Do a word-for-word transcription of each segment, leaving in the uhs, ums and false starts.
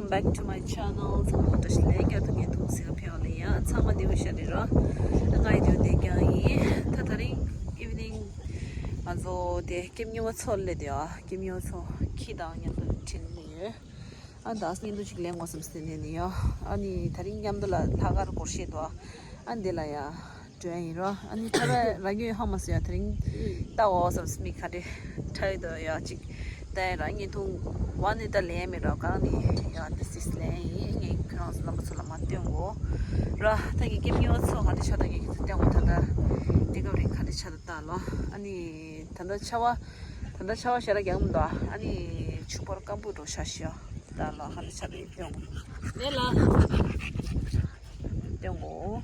Welcome back to my channel. ཚང་མ་བཀྲ་ཤིས་བདེ་ལེགས། ཐུགས་རྗེ་ཆེ། ཕེབས་ལེ་ཡ། ཚང་མ་བདེ་པོ་ཤ་རེད་ར། ང་ཡི་དུས་བདེ་རྐྱང་ཡིན། ད་དེ་རིང་evening ང་ཚོ་དེ་སྐྱེམས་ཉོ་ཚོ་ལས་དེ་ཨ་སྐྱེམས་ཉོ་ཚོ་ཁྱི་དང་མཉམ་དུ་ཁྲིད་ནས་ཡོད། ཨ་ད་བརྙན་ཐུང་ཅིག་ལེན་དགོས་བསམ་སྟེ་ནས་ནི་ཡ། ཨ་ནི་དེ་རིང་མཉམ་དུ་ལ་ལྷག་དཀར་སྒོར་གཞས་དོ། ཨ་འདི་ལ་ཡ་འགྲོ་ཡ་ཡིན་རོ། ཨ་ནི་ཐ་ར་ར་གི་ཧ་མ་སོ་ཡ་དེ་རིང་ལྟ་འོ་བསམ་སེ་མིག་ཁ་རེ་ཁྲ་ཡི་དོ་ཡ་ཅིག་ལྟ་ཡ་ར། བརྙན་ཐུང་བ་ནི་ད་ལེན་མི་རོ། གང་ནི་ཡ་འདི་སིས་ལེན་ཡིན། ངས་ཁྱེད་རང་ཚོ་རྣམ་པ་ཚོ་ལ་མ་སྟོན་གོ་ར། ད་ངས་སྐྱེམས་ཉོ་ཚོ་ག་རེ་ཆ་ད་ངས་ཁྱེད་ཚོ་སྟོན་གོ། ད་ད་འདི་སྐབས་རིང་ག་རེ་ཆ་ད་ལྟ་ལོ། ཨ་ནི་ད་ལྟ་ཆར་པ་ད་ལྟ་ཆར་པ་ཞེ་དྲག་རྒྱག་མི་འདུག་ཨ་ནི་ཆུ་ཕོར་སྐམ་པོ་འགྲོ་ཤ་ཤ་ད་ལོ། ཧ་ལས་ཆ་རེ་སྟོན་གོ། ནས་ལ་སྟོན་གོ།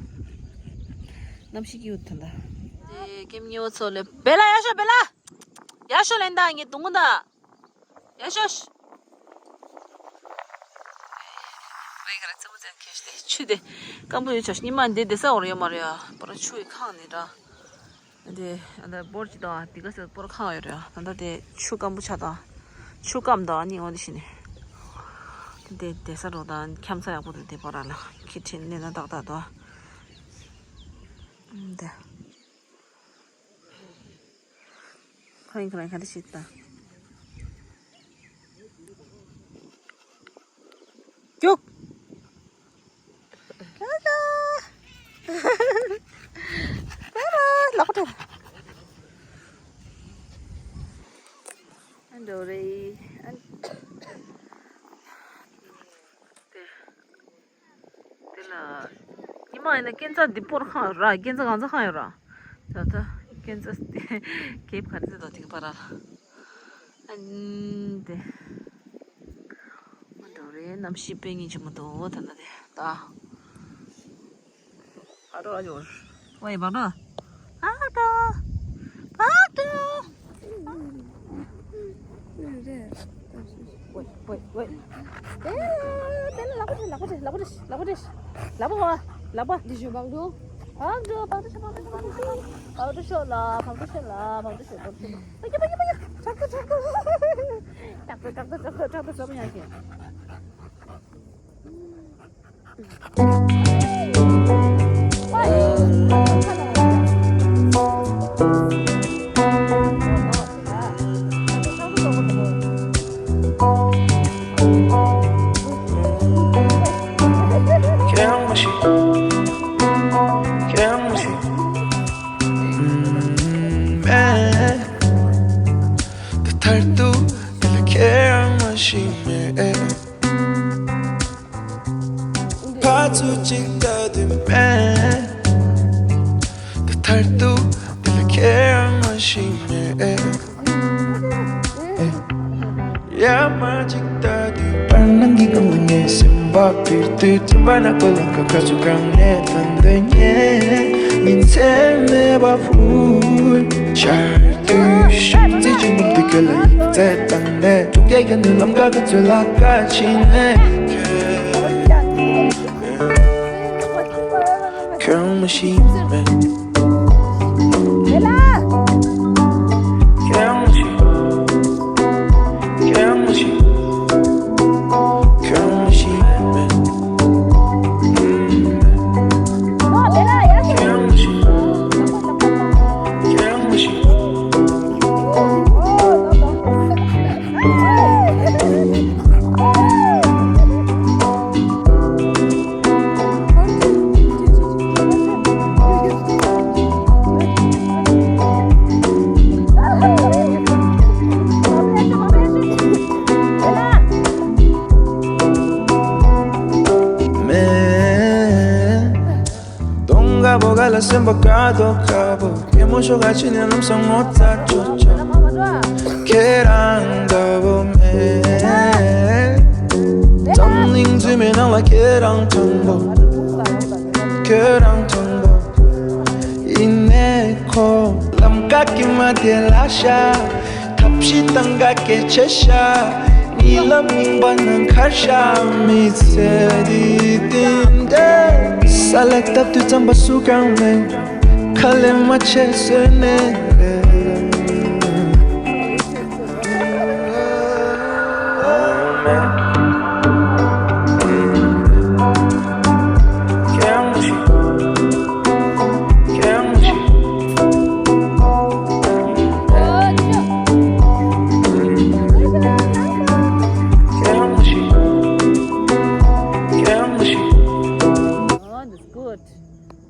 གནམ་གཤིས་ཀྱི་འུ་ད་ལྟ་དེ་སྐྱེམས་ཉོ་ཚོ་ལས་བེ་ལ་ཡ་ཤོ་བེ་ལ་ཡ་ཤོ་ལེན་ད་ངས་དུང་གོ་ད། ཡ་ཤོ་ཤ། རེ་ག་ར་ཙེ་མོ་ཙེ་ཁེ་ཤ་དེ་ཆུ་དེ་སྐམ་པོ་ཡོད་ཆོག་ཉི་མ་འདི་བསྡད་ས་འོར་ཡོད་མ་རེད་ཡ། པར་ཆུ་ཡི་ཁང་ནི་འདྲ། འདི་ཨ་ད་སྤོར་ཅི་དང་འདི་ག་སེ་སྤོར་ཁང་ཡོད་རེད་ཡ། ད་ད་དེ་ཆུ་སྐམ་པོ་ཆ་དང་ཆུ་སྐམ་དང་ཨ་ནི་འོ་དེ་ཤི་ནི་དེ་བསྡད་ས་རོ་དང་འཁྱམ་ས་ཡག་པོ་འདུག་དེ་པར་ལ་ཁི་ཁྲིན་ནི་ན་ཏག་ཏག་དོ། འདི། ཁོ་ཡིན་ཁོ་རང་ག་འདྲ་ཞིག་ལྟ། ཀྱུག་ཏ་ཏ། ཏ་ཏ། ལག་པ་སྤྲད། ཨ་འགྲོ་རེད། ཨ། དེ། དེ་ལ། ཉི་མ་ཡིན་ན་སྐྱེ་འཚར་འདི་པོར་ཁང་ཡོད་ར། སྐྱེ་འཚར་གང་ཚ་ཁང་ཡོད་ར། ད་ལྟ་སྐྱེ་འཚར་དེ་གེབ་ག་རེ་ཟེར་དོ་དེ་ག་པར་ར། ཨ་ནི་དེ། མ་འགྲོ་རེད། གནམ་གཤིས་དཔེ་ངན་ཆེན་པོ་འདུག་ད་ལྟ་དེ་ད། ཨ་རོ་ཨ་ཇོ། ཝེ་བག་རོ། བག་རོ། བག་རོ། ཝེ་ཝེ་ཝེ། ཨེ། དེ་ལ་ལག་པ་སྤྲད། ལག་པ་སྤྲད། ལག་པ་སྤྲད། ལག་པ་སྤྲད། ལག་པ་སྤྲད། ལག་པ་སྤྲད། འདི་ཞོ་བག་རོ། བག་རོ། བག་རོ་ཤོ། བག་རོ་ཤོ། བག་རོ་ཤོ་ལ། བག་རོ་ཤོ་ལ། བག་རོ་ཤོ། བག་རོ་ཤོ། པ་ཡ་པ་ཡ་པ་ཡ། ཁྲག་ཏོ་ཁྲག་ཏོ། ཁྲག་ཏོ་ཁྲག་ཏོ་ཁྲག་ཏོ་ཁྲག་ཏོ་ཟ་མ་ཡ་ཤེ། ཕར་ཚུར་གཅིག་ལྟ་དུས་མེད། ད་མཐར་ཐུག་འདི་ལ་ཁྱེད་རང་མ་ཤེས་ནས། ཡ་མ་གཅིག་ལྟ་དུས་བར་སྣང་གི་སྒང་ལ་ངའི་སེམས་པ་འཕུར་དུས། ཙམ་པ་ན་ཀོ་ལང་ཀ་ཁ་ཚུར་གང་ནས་ལྷན་དུ་ཉལ། ཉིན་མཚན་མེད་པར་འཕུར། ཆར་དུས་ཤུགས་རྩེ་གཅིག་མུ་མཐུད་ཁ་ལ་ཡིག་ཚད་བཏང་ནས། ཐུག་རྒྱལ་གྱི་ནུས་ལམ་ཁ་ཁ་ཚོད་ལ་ཁ་ཕྱིན་ནས། ཁྱོད་མ་ཤེས་མེད། ཁྱོད་མ་ཤེས། ཁྱོད་མ་ཤེས། ཁྱོད་མ་ཤེས་མེད། མེད། གདོང་དཀར་པོ་ག་ལ་སེམས་པ་དཀར་མདོག་དཀར་པོ། སྐྱེད་མོས་ཤོག་ག་ཕྱི་ནས་ལམ་སང་ངོ་ཚ་ཅོ་ཅོ། ཁྱེད་རང་འདྲ་པོ་མེད། འཛམ་གླིང་འཛུལ་མའི་ནང་ལ་ཁྱེད་རང་དྲང་པོ། ཁྱེད་རང་དྲང་པོ། ཡིན་ནའི་ཁོ་ལམ་ཀ་གི་མ་དེ་ལ་ཤ། ཐབས་ཤེས་དང་ག་གེ་ཆེ་ཤ། གཉིད་ལམ་རྙིང་པ་ནང་ཁར་ཤ། མི་ཚེ་འདི་བདེན་བདེན། ས་ལ་བཏབ་དུས་རྩམ་པ་སུ་གང་མེད། ཁ་ལས་མ་ཆད་བཟོས་ནས་རེད།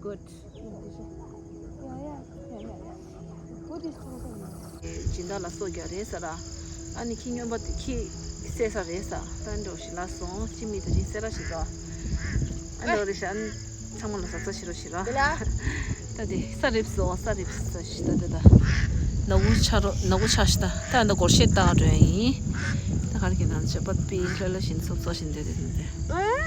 Good. Yeah, yeah, yeah, yeah, yeah. Buddhist house. སྦྱིན་བདག་ལ་སོགས་ཀྱང་རེད་ཟེར་ར། ཨ་ནི་ཁྱི་སྨྱོན་པ་དེ་ཁྱི་བསད་ས་རེད་ཟེར། ད་འགྲོ་ཞིག་ལ་སོང་། ཅི་མི་དེ་རིང་སེ་ར་ཞིག་ར། ཨ་འགྲོ་རེ་ཤ་ཚང་མ་ལ་ཟ་ས་ཞིག་རོ་ཞིག་ར། ད་དེ་ས་རིབ་སོ་ས་རིབ་ས་ཞིག་ད་དེ་ད། ནག་པོ་ཆ་རོ་ནག་པོ་ཆ་ཞིག་ད། ད་ད་སྒོར་གཞས་བཏང་འགྲོ་ཡ་ཡིན། ད་ག་རེ་གི་ནང་ཆ་པ་པི་ལྷ་ལྷ་བཞིན་ཚོགས་ཚོགས་བཞིན་དེ་དེ་དེ།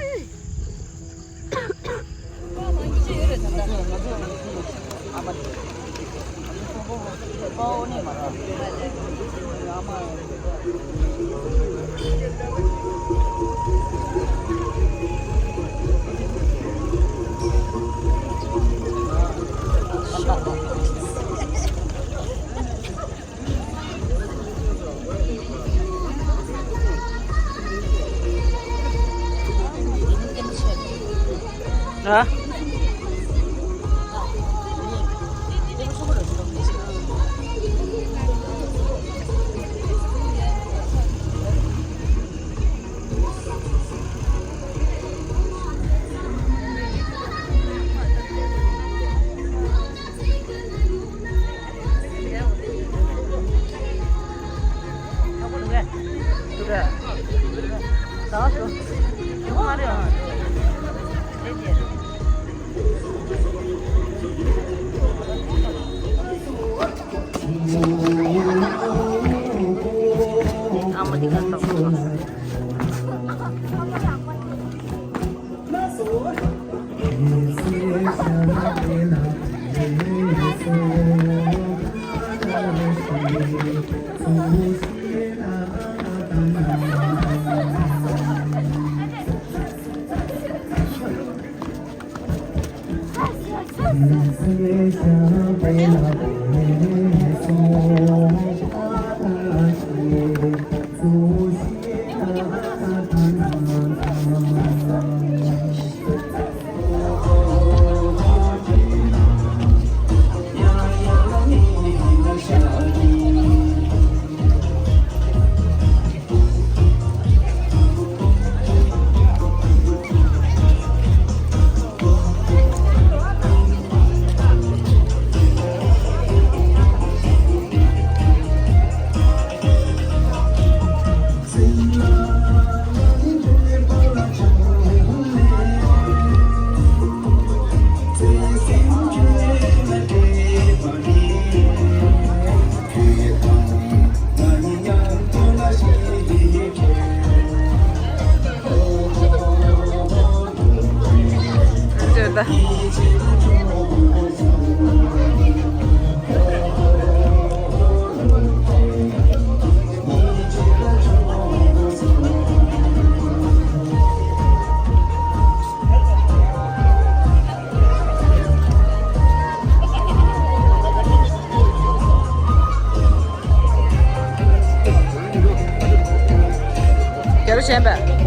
རྒྱ་རུ་ཞན་པས།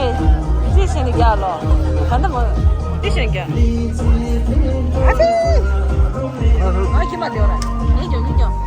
ཨེ། རྩིས་བྱས་ནས་རྒྱག་ལོ། ད་ལྟ་མ། རྩིས་བྱས་ནས་རྒྱག་ཨ་ཙི། ཨ་ཁྱི་མ་དེ་བ་ར། ངས་ཀྱང་ངས་ཀྱང་།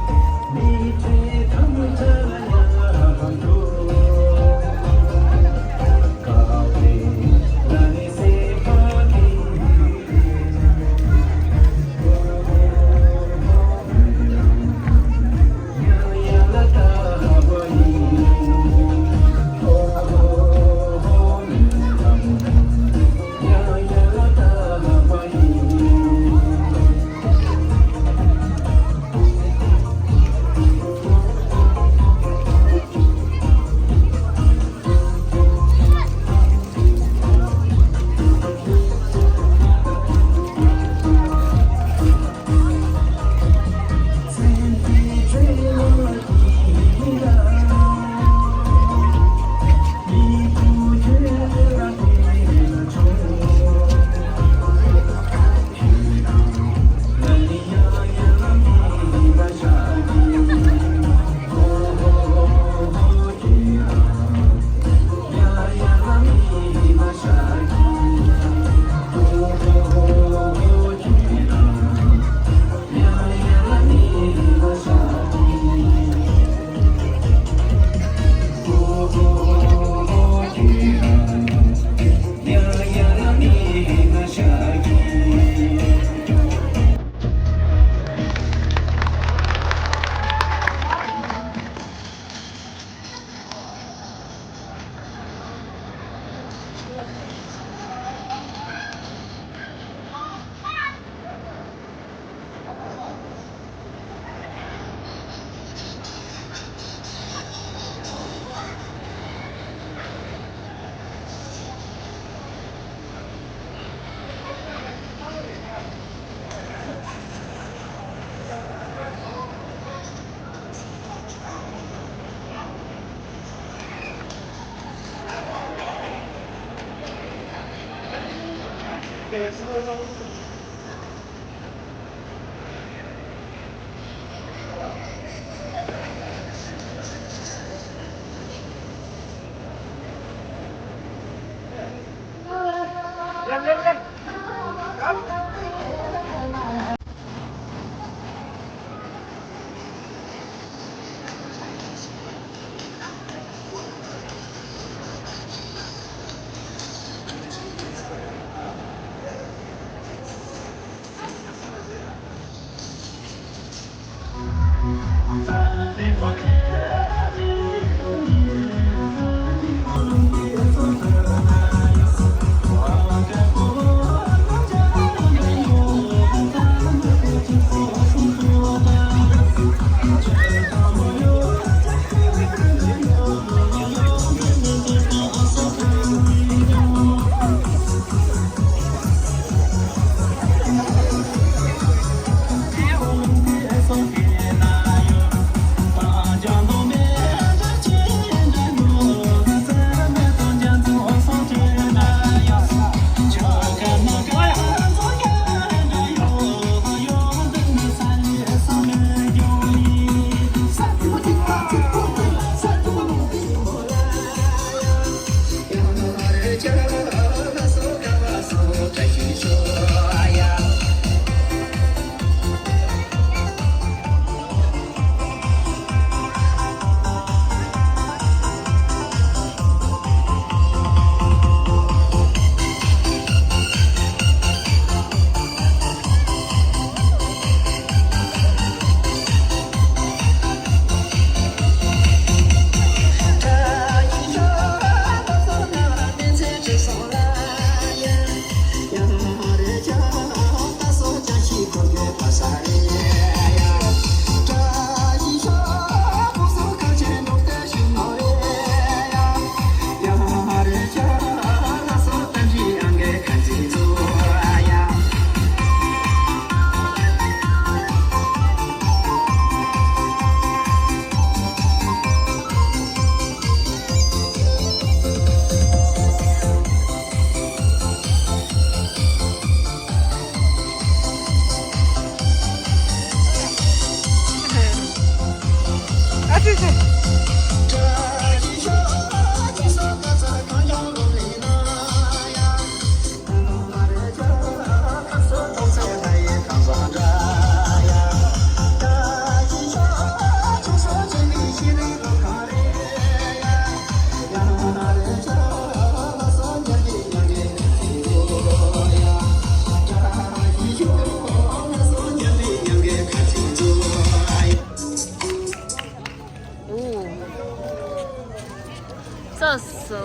ཙག་སོ།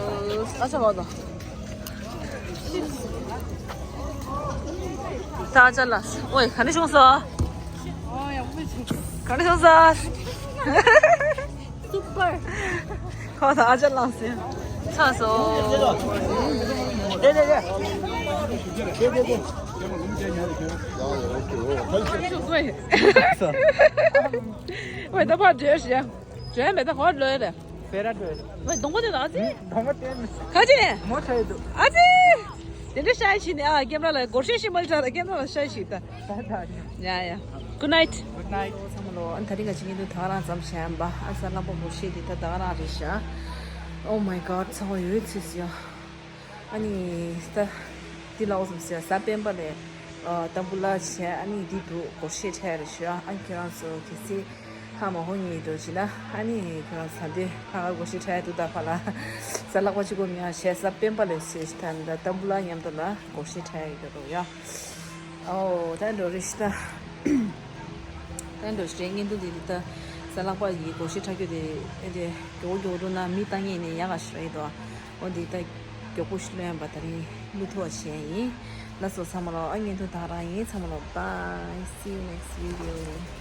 ཨ་ཅག་མ་དང་། ད་ཨ་ཅག་ལ། ཨོའི་ག་འདྲ་བྱུང་སོང་། ག་འདྲ་བྱུང་སོང་། སུ་པར། ཁོ་ད་ཨ་ཅག་ལངས་སོང་། ཚ་སོང་། ཨོའི་ད་ཕར་བྲོས་ཤིག་བྲོས་མེད་ད་ཧོར་ལོས་རེད། སེ་ར་བྲོས། ཝེ་གདོང་པ་དེ་ལ་ཨ་ཙི། གདོང་པ་བསྟན། ག་ཅི། མོ་ཆ་ཡོད་འདུག་ཨ་ཙི། དེ་འདྲ་ཤ་ཡི་ཕྱིན་ནས་ཨ་ཀེམ་ར་ལ་སྒོར་གཞས་ཤིག་མ་ལ་ཁྲ་ལ་ཀེམ་ར་ལ་ཤ་ཡི་ཕྱིན་ད། ད་ད། ཡ་ཡ། Good night. Good night. ཚང་མ་ལོ། ཨ་ནི་ད་རིང་ག་ཅིག་ཉིན་དུ་ད་ག་རང་ཙམ་བྱས་ཡིན་པ། ཨ་གསར་ལམ་པ་སྒོར་གཞས་འདི་ད་ད་ག་རང་རེད་ཤག Oh my god. ཚ་བ་ཡོད་ཚིག་ཡ། ཨ་ནི་ད། འདི་ལ་འོ་ཙམ་ཟེར་གཟའ་སྤེན་པ་ལས། ཨ་ཏམ་བུ་ལ་བྱས་ཨ་ནི་འདི་འདུག་སྒོར་གཞས་འཁྲབ་རེད་ཤག་ཨ་ནི་ཁྱེད་རང་ཚོ་གལ་སྲིད་ཧ་མ་གོ་མཁན་འདུག་ཅེ་ན་ཨ་ནི་ཁྱེད་རང་ཚོ་འདི་ཁ་ཁ་སྒོར་གཞས་འཁྲབ་འདུག་ད་ཕ་ལ། གཟའ་ལྷག་པ་གཅིག་པོ་མིན་ཡང་གཟའ་སྤེན་པ་ལས་ཟེར་ཞིག་ད་ནི་ད་ཏམ་བུ་ལ་མཉམ་དུ་ལ་སྒོར་གཞས་འཁྲབ་ཡོད་འདུག་ཡ། ཨོ་ད་འགྲོ་རེད་ཤག་ད། ད་འགྲོ་ཞིག་རེད། བརྙན་ཐུང་འདི་ད་གཟའ་ལྷག་པ་ཡི་སྒོར་གཞས་འཁྲབ་རྒྱུ་དེ་ཨེ་དེ་མགྱོགས་པོ་མགྱོགས་པོ་འགྲོ་ན་མི་ལྟ་མཁན་ནི་ཡག་ག་ཞིག་རེད་དོ། འོ་འདི་ལྟ་མགྱོགས་པོ་ཞིག་ལོན་པ་ད་རིང་བླུག་ཐུབ་པ་བྱས་ཡིན། ལགས་སོ་ཚང་མ་ལོ། ཨ་བརྙན་ཐུང་ད་རང་ཡིན། ཚང་མ་ལོ། Bye. See you next video.